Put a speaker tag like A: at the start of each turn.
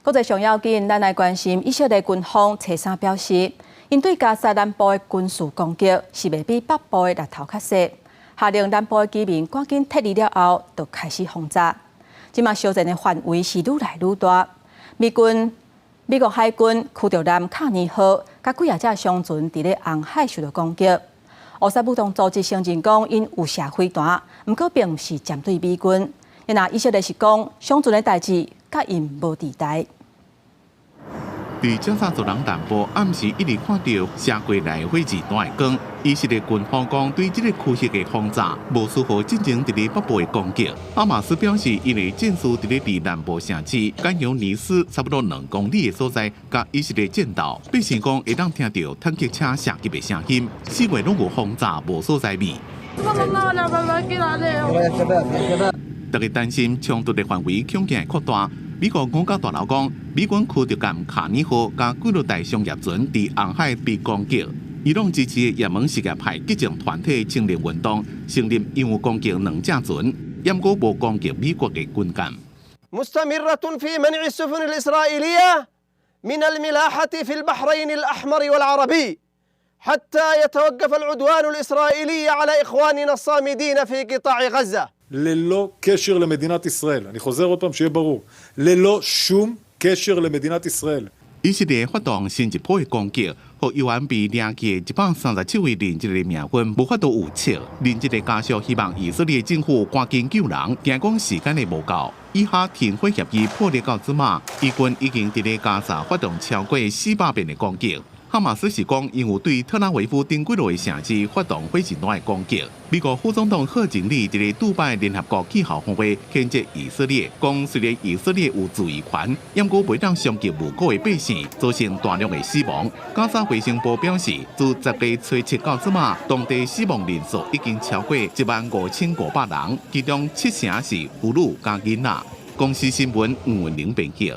A: 國際上要緊，咱來關心以色列軍方初三表示，𪜶對加薩南部的軍事攻擊是袂比北部的力頭較細，下令南部的居民趕緊撤離了後，就開始轟炸。這馬相戰的範圍是愈來愈大。美軍、美國海軍驅逐艦卡尼號，佮幾仔隻商船佇咧紅海受到攻擊。胡塞武裝組織承認講，𪜶有射飛彈，毋過並毋是針對美軍。若以色列是講，商船的代誌佮𪜶無佇台。
B: 佇加薩走廊南部，暗時一直看著射過來火箭彈的光。以色列軍方講，對這个區域的轟炸，無輸予進前佇咧北部的攻擊。哈馬斯表示，𪜶的戰士佇咧離南部城市甘尤尼斯差不多2公里的所在，佮以色列戰鬥。百姓講會當聽著坦克車射擊的聲音。4月攏有轟炸，無所在味。大家擔心衝突的範圍恐驚會擴大。美國五角大樓講，美軍驅逐艦卡尼號佮幾落台商業船佇紅海被攻擊。伊朗支持的也門什葉派激進團體青年運動承認𪜶有攻擊兩隻船，毋過無攻擊美國的軍艦。
C: مستمرة في منع السفن الإسرائيلية من الملاحة في البحرين الأحمر والعربي حتى يتوقف العدوان الإسرائيلي على إخواننا الصامدين في قطاع غزة.
D: ללא קשר למדינת ישראל. אני חוזר עוד פעם שיהיה ברור. ללא שום קשר למדינת ישראל.
B: 以色列發動新一波的攻擊，予猶原被掠去的137位人質的命運無法度預測。人質的家屬希望以色列政府趕緊救人，驚講時間會無夠。以哈停火協議破裂到這馬，以軍已經佇咧加薩發動超過400遍的攻擊。哈馬斯是講，𪜶有對特拉維夫等幾落个城市發動火箭彈的攻擊。美國副總統賀錦麗佇咧杜拜聯合國氣候峰會譴責以色列，講雖然以色列有自衛權，毋過袂當傷及無辜的百姓，造成大量的死亡。加沙衛生部表示，自10月初七到這馬，當地死亡人數已經超過15,500人，其中七成是婦女佮囡仔。公視新聞吳文玲編譯。